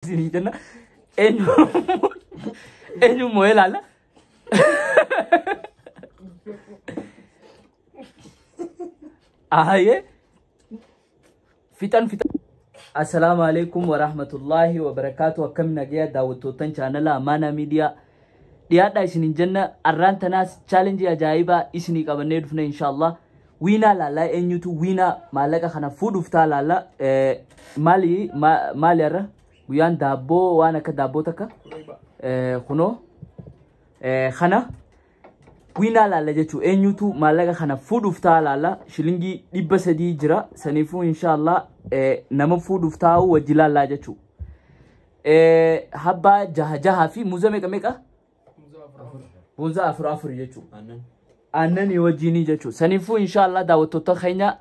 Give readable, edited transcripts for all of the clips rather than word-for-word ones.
Isiniin jenna eenyu eenyu moo'ee laalla. Ahayyee fixan fixan. Assalaamu alaikum warahmatullahi wabarakaatu. Akkam nagaya daawwattootan chaanala Amaanaa Miidiyaa. Dhiyaadhaa isiniin jenna, arraan tanaas chaalenjii ajaa'ibaa isinii qabannee dhufne inshaallah. Wiinaa laallaa, eenyutu wiinaa maallaqa kana fuudhuuf ta'a laalla. Maali maali har'a guyyaan daabboo waan akka daabboo takka kunoo kana wiinaa laalla jechuun eenyutu maallaqa kana fuudhuuf ta'a laalla. Shilingii 300 jira, saniifuu inshaallah nama fuudhuuf taa'u wajji laallaa jechuudha. Habbaa jaha jahaa fi muuza meeqa meeqa? Muuza afur afur jechuudha. Aannanii wajjinii jechuudha. Saniifuu inshaallah daawwattoota keenya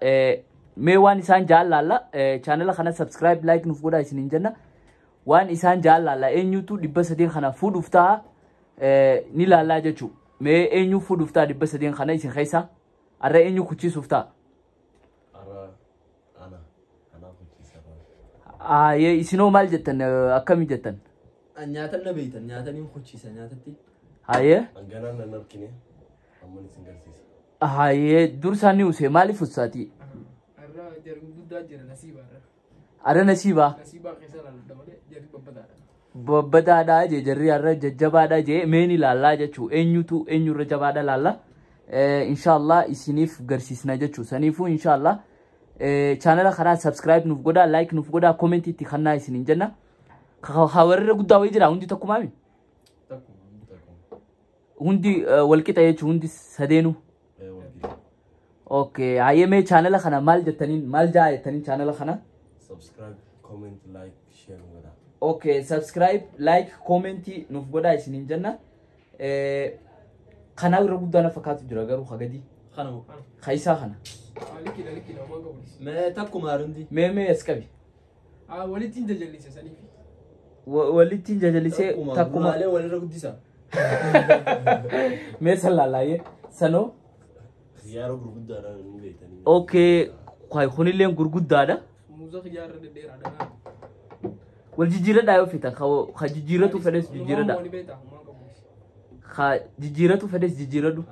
mee waan isaan jaallaalla, chaanala kana subscribe, like nuuf godhaa isiniin jenna. Waan isaan jaallaalla, eenyutu 300 kana fuudhuuf ta'a ni laallaa jechuudha. Mee eenyu fuudhuuf ta'a 300 kana isin keessa? Har'a eenyu kuchisuuf ta'a? Haayee, isinoo maal jettan, akkamii jettan? Nyaatan na beektan, nyaatanii kuchisa nyaatatti. Haayee. Hanganaan nan argine amman isin garsiisa. Haayee, dursaan ni usee maaliif ussaati? Har'a jarri guddaa jira, nasiiba har'a. Har'a nasiibaa. Nasiibaa keessa ilaalu malee jarri babbadaadha. Babbadaadhaa jee, jarri har'a jajjabaadha jee. Mee ni laallaa jechuu, eenyutu eenyurra jabaadha laalla. Inshaallah isiniif garsiisna jechuu. Saniifuu inshaallah chaanala karaa subscribe nuuf godhaa, like nuuf godhaa, comment itti kannaa isiniin jenna. Warra guddaa wayii jira, hundi tokkumaami? Hundi walqixa jechuu, hundi sadeenuu. Okay, hayyee, mee chaanala kana maal jettaniin, maal jaa jettaniin chaanala kana? Subscribe, comment, like, share godhaa. Okay, subscribe, like, comment nuuf godhaa isiniin jenna. Kanaa irra guddaa na fakkaatu jira garuu hagadii. Kana moo? Kaayisaa kana. Likkidha likkidha, waan qabuunis. Mee takkuma hundi. Mee mee as qabi. Walitti hin jajallise saniifi. Walitti hin jajallisee takkuma. Guraalee walirra guddisa. Mee san laallaayyee sanoo. Xiyyaara gurguddaadhaan ni beektanii. Okay, kunillee gurguddaadha. Muuza xiyyaarra dhedheeraadha. Wal jijjiiradhaa yoo feetan, ka jijjiiratu fedhes jijjiiradhaa. Waan beektaa, waan qabuunis. Ka jijjiiratu fedhes jijjiiradhu.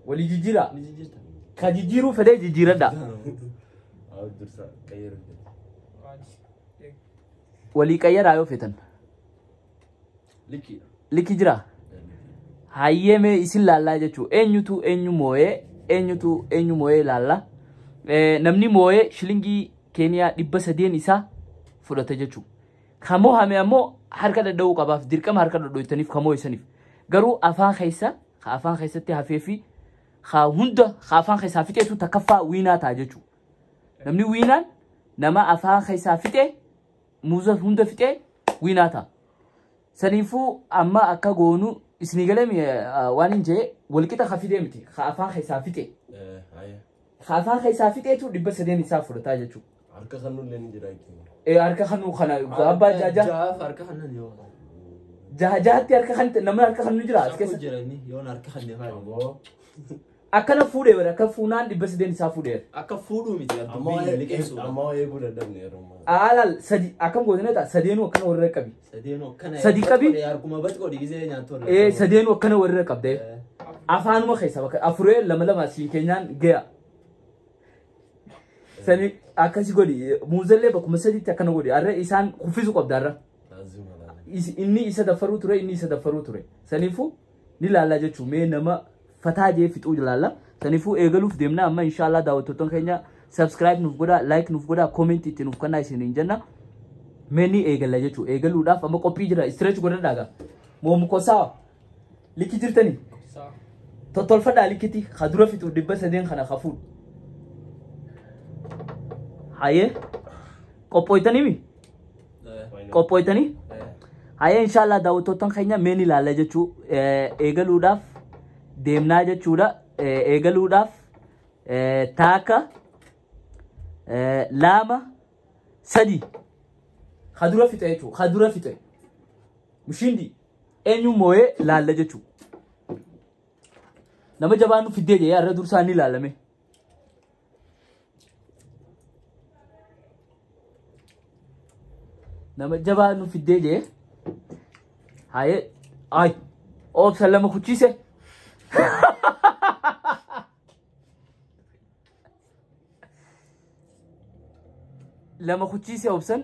Walii jijjiiraa. Ni jijjiirta. Ka jijjiiruu fedhes jijjiiradhaa. Haa, dursa qayyaru. Walii qayyaraa yoo feetan. Likkiidha. Likki jira. Hayyee, mee isin laallaa jechuu, eenyutu eenyu moo'ee, eenyutu eenyu moo'ee laalla. Namni moo'ee shilingii Keeniyaa 300 isaa fudhata jechuu. Ka moohame ammoo harka dhadha'uu qabaaf, dirqama harka dhadhooytaniif ka moo'isaniif. Garuu afaan keessa ka afaan keessatti hafee fi ka hunda ka afaan keessaa fixeetu takkaffaa wiinaa ta'a jechuu. Namni wiinaan nama afaan keessaa fixee, muuza hunda fixee wiinaa ta'a. Saniifuu amma akka goonu isinii galee, waan hin jee walqixa ka fidee miti, ka afaan keessaa fixe. Hayyee. Ka afaan keessaa fixeetu 300 isaa fudhataa jechuudha. Harka kannullee ni jira jechuudha. Harka kanuu kana abbaa jaha Jahaaf harka kannan yoo. Jaha jahatti harka kan namni harka kanuu jira as keessa. Jira inni yoon harka kannee faaya. Aboo. Akkana fuudhee bara, akka fuunaan 300 isaa fuudheera. Akka fuudhuu miti Amma dubbiin liqeessuudha. amma eeguu dadhabne yeroo ammaa. Alaal sadi akkam gootine ta'a, sadeenuu akkana warra qabi. Sadeenuu akkana. Sadi qabi? Harkuma bat godhi gisee nyaattu. Sadeenuu akkana warra qabdee. Afaanuma keessa bakka afuree lama lama sii keenyaan gaya. Sani akkasi godhi, muuzallee bakkuma sadiitti akkana godhi, har'a isaan kuffisuu qabda har'a. Laazima laala. Inni isa daffaruu ture, inni isa daffaruu ture. Saniifuu ni laallaa jechuun, mee nama fataa jee fixuu laalla. Saniifuu eegaluuf deemna amma inshaallah. Daawwattoota keenya subscribe nuuf godhaa, like nuuf godhaa, comment itti nuuf kennaa isiniin jenna. Mee ni eegalla jechuun, eegaluudhaaf amma qophii jira, stretch godhadhaa gaa. Moomukosaa likki jirtanii? Saa. Tottolfadhaa likkitti, ka dura fixu 300 kana ka fuudhu. Hayyee, qophooytanii mi? Qophooytanii? Hayyee, inshaallah daawwattoota keenya mee ni ilaalla jechuu, eegaluudhaaf deemnaa jechuudha. Eegaluudhaaf taaka, lama, sadi. Ka dura fixe jechuu, ka dura fixe. Mushindi eenyu moo'ee laalla jechuu. Nama jabaan nu fiddee jee har'a dursaa ni ilaalame. Nama jabaa nu fiddee jee. Haye ay obsa lama kuchiise. Lama kuchiise obsan.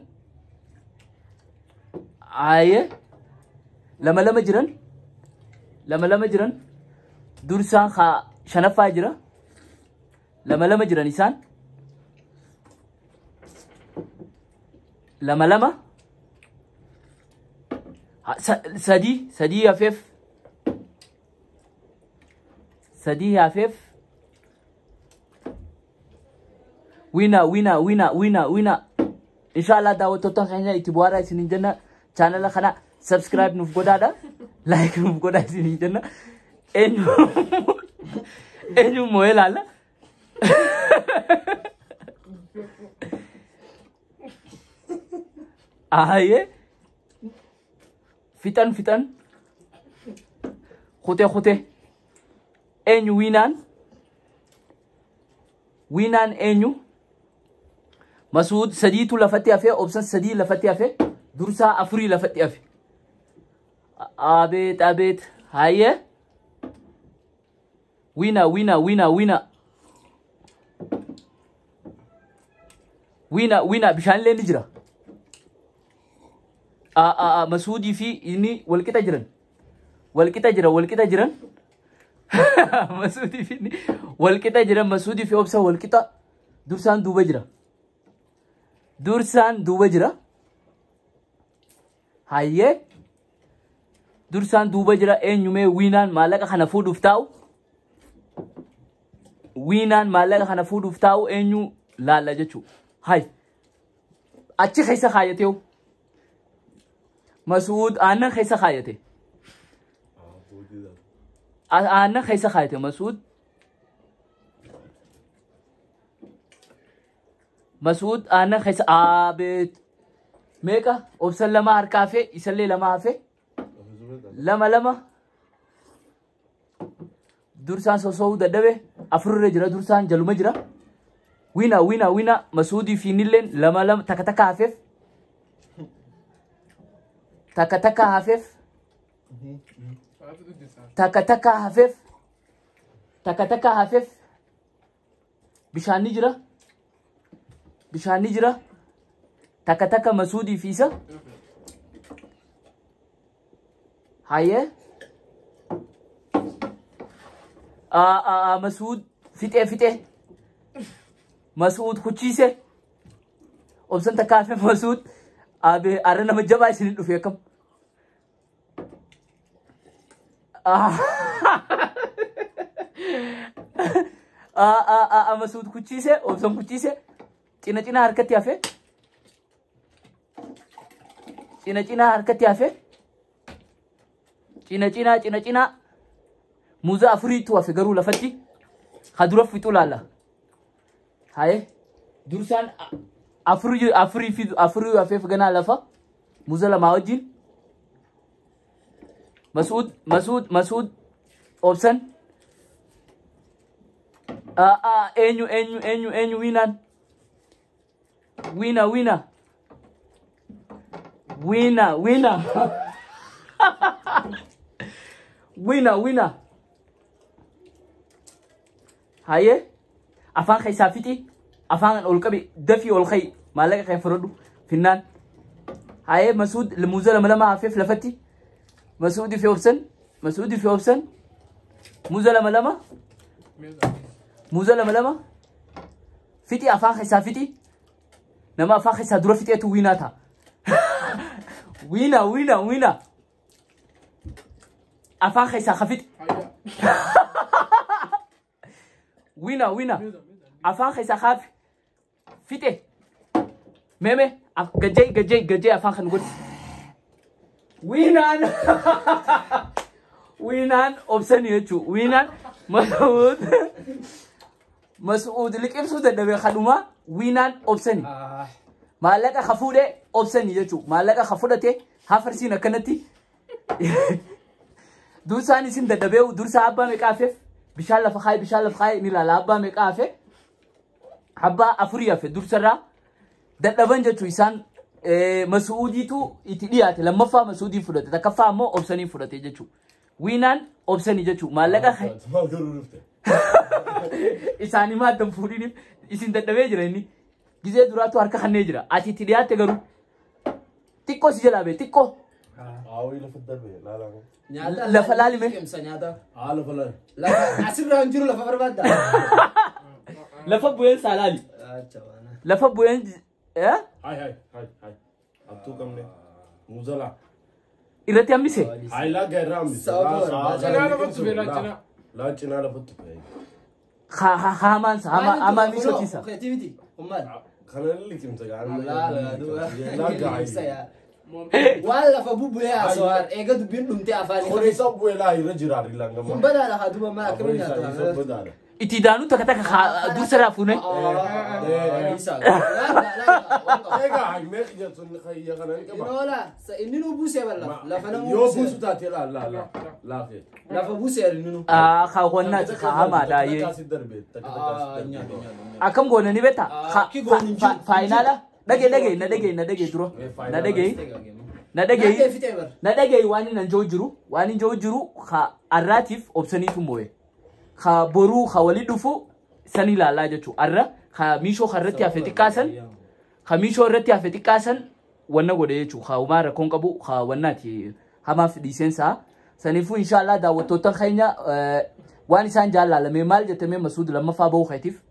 Haye lama lama jiran. Lama lama jiran. Dursaan haa shanaffaa jira. Lama lama jiran isaan. Lama lama. Sadii sadii hafeef. Sadii hafeef. Wina wina wina wina wina. Inshallah daawwattoota keenya itti bu'aaraa isiniin jenna. Chaanala kana subscribe nuuf godhaadha. Like nuuf godhaa isiniin jenna. Eenyu eenyu moo'ee laalla. Aayee fixan fixan kutee kutee eenyu wiinaan wiinaan eenyu Masuud sadiitu lafatti hafee obsan sadii lafatti hafee dursaa afurii lafatti hafe. Abeet abeet hayyee wiina wiina wiina wiina wiina wiina bishaanillee ni jira. Masuudii fi inni walqixa jiran. Walqixa jira walqixa jiran. Masuudii fi inni walqixa jiran Masuudii fi obsa walqixa dursaan duuba jira. Dursaan duuba jira. Hayyee dursaan duuba jira eenyumee wiinaan maallaqa kana fuudhuuf taa'u. Wiinaan maallaqa kana fuudhuuf taa'u eenyu laalla jechuudha. Hay achi keessa kaayyateewu. Masuud aannan keessa kaayyate. Aannan keessa kaayyate Masuud. Masuud aannan keessa abeet meeqa obsan lama harka hafe isallee lama hafe lama lama dursaan sosso'uu dadhabe afurra jira dursaan jaluma jira. Wiina wiina wiina Masuudii fi nilleen lama lama takka takka hafeef. Takka takka hafeef. Takka takka hafeef. Takka takka hafeef. Bishaan ni jira. Bishaan ni jira. Takka takka Masuudii fi isa. Hayyee. Masuud fixee fixee. Masuud kuchiise. Obsan takka hafe Masuud. Abe arra nama jabaa isinin dhufe akkam. Masuud kuchiise obsan kuchiise. Cina cina harkatti hafe. Cina cina harkatti hafe. Cina cina cina cina. Muuza afuriitu hafe garuu lafatti. Kadura fixuu laalla. Haye dursaan afurii afurii fi afurii hafeef ganaa lafa muuza lamaa wajjin. Masuud Masuud Masuud obsan. Eenyu eenyu eenyu eenyu wiinaan. Wiina wiina. Wiina wiina. Wiina wiina. Haye afaan keessaa fixi afaan ol qabi dafii ol ka'i maallaqa kee fudhadhu finnaan. Haye Masuud muuza lama lama hafeef lafatti. Masuudii fi obsan Masuudii fi obsan muuza lama lama muuza lama lama fixi afaan keessaa fixi nama afaan keessaa dura fixeetu wiinaa ta'a. Wiina wiina wiina afaan keessaa ka fixi. Wiina wiina afaan keessaa kaafi fixe meeme gajjee gajjee gajjee afaan kan godhi. Wiinaan wiinaan obsanii jechuudha. Wiinaan Masuud Masuud liqimsuu dadhabee kadhumaa wiinaan obsanii. Maallaqa ka fuudhee obsanii jechuudha. Maallaqa ka fudhatee hafarsiin akkanatti dursaan isin dadhabee dursaa abbaa meeqa hafeef bishaan lafa kaaye bishaan lafa kaaye ni ilaala abbaa meeqa hafe abbaa afurii hafe dursarraa dadhaban jechuu isaan Masuudiitu itti dhiyaate. Lammaffaa Masuudii fudhate, takkaffaa ammoo Obsanii fudhate jechuudha. Wiinaan Obsanii jechuudha. Maallaqa Maal garuu dhufte? Isaanii maaddan fuudhiniif isin dadhabee jira inni. Gizee duraatu harka kannee jira. Ati itti dhiyaatte garuu xiqqoo si jalaa bee xiqqoo. Aawwi lafa darbe laalaa. Nyaata Lafa laalime. Liqimsa nyaata. Haa, lafa laali. Lafa asirraa hin jiru, lafa barbaadda. Lafa bu'een saa laali. Acha waana. Lafa bu'een eh? Hai hai hai hai. Abtuu qabne. Muuza laa. Irratti hambise. Hai, laa gairraa hambise. Sababa barbaada. Cinaa lafatti tufe, laa cinaa. Laa cinaa lafatti tufe. Hamaan sa hamaa miishotiisa. Keetii miti. Kun maal? Kana ni liqimsa gaa. Laa laa duuba. Laa gaa'ii. Waan lafa bubbu'ee haasawaan eega dubbiin dhumtee afaan. Kun isa bu'ee laa irra jira rilaan Kun gammaa. badaadha haa duuba, maal akkamiin Isa nyaata? badaadha. Itti daanuu takka takka dursarraa fuune. Egaa hai meeqa jettu hayya kana ni qaba. Inoola inni nu buusee balla lafa namuu Yoo buusee buusu taate laa laa laa laa kee. Lafa buusee inni nu. Hawwannaati hamaadha Takka yee. takka si darbe, takka takka si darbe. Akkam goone ni beektaa? Akki goone hin jiru. Faayinaala dhagee dhagee na dhagee na dhagee dura na dhagee na Nyaatee dhagee fixee bar. Na dhagee. Waan inni jiru jiru waan inni jiru jiru ka arraatiif Obsaniitu moo'e, ka boruu ka walii dhufu san ilaalaa jechuudha. Arra ka miishoo irratti hafe xiqqaasan, ka miishoo irratti hafe xiqqaasan wanna godhe jechuudha. Ka umaa rakkoon qabu ka wannaati hamaaf dhiiseensaa. Saniifuu inshaallah daawwattoota keenya waan isaan jaallalame maal jettamee Masuud lammaffaa bahuu keetiif?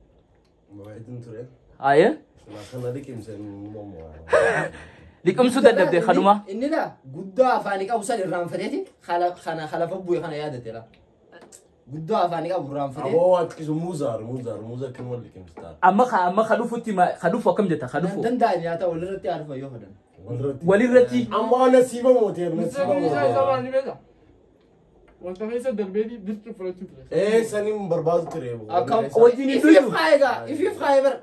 Mawaayitiin ture. Ayee. Silaa kana liqimseen mormu. Liqimsuu dadhabde kanuma. Inni laa guddaa afaanii qabu san irraanfateeti kana lafa bu'e kana yaadate laa. Guddaa afaanii qabu irraanfatee. Aboo waa xiqisu muuzaar muuzaar muuza kan wal liqimsitaa. Amma ka dhufutti ka dhufu akkam jetta ka dhufu? Danda'an nyaata walirratti haarfa yoo fedhan. Walirratti. Walirratti. Amma nasiiba mooteer nasiiba Sababni isaa mooteer. maal ni beektaa? Wanta keessa darbeeti dirqii fudhachuu ture. Ee, saniin barbaadu ture. Akkam Wajjin hin ifiif dhufu. kaayee gaa ifiif kaayee bar.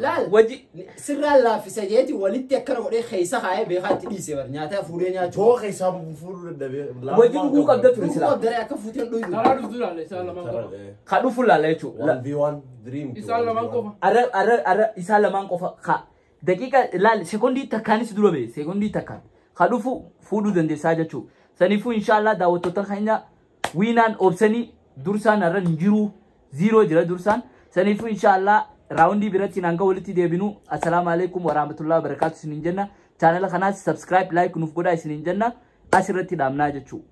Laal Wajji. Sirraan laaffisa jeeti walitti akkana godhee keessa kaayee beekaa itti dhiise bar nyaata fuudhee nyaachuu. Too keessaa fuudhuu dadhabee. Wajjin dhuguu qabda ture Dhuguu silaa. qabdaree akka fuuteen dhuydu. Taraa dhuftu ilaalla isaan lamaan qofa. Ka dhufu laala jechuudha. One v one dream. Isaan lamaan qofa. Arra isaan lamaan qofa ka daqiiqa laal sekondii takkaanis dura ba'e sekondii takkaan ka dhufu fuudhuu dandeessaa jechuudha. Saniifuu inshaallah daawwattoota keenya wiinaan Obsanii, dursaan har'a hin jiru, zero jira dursaan. Saniifuu inshaallah round biratti hanga walitti deebinu assalaamu alaikum warahmatullahi wabarakaatu isiniin jenna. Chaanala kanaas subscribe, like nuuf godhaa isiniin jenna, asirratti dhaamnaa jechuudha.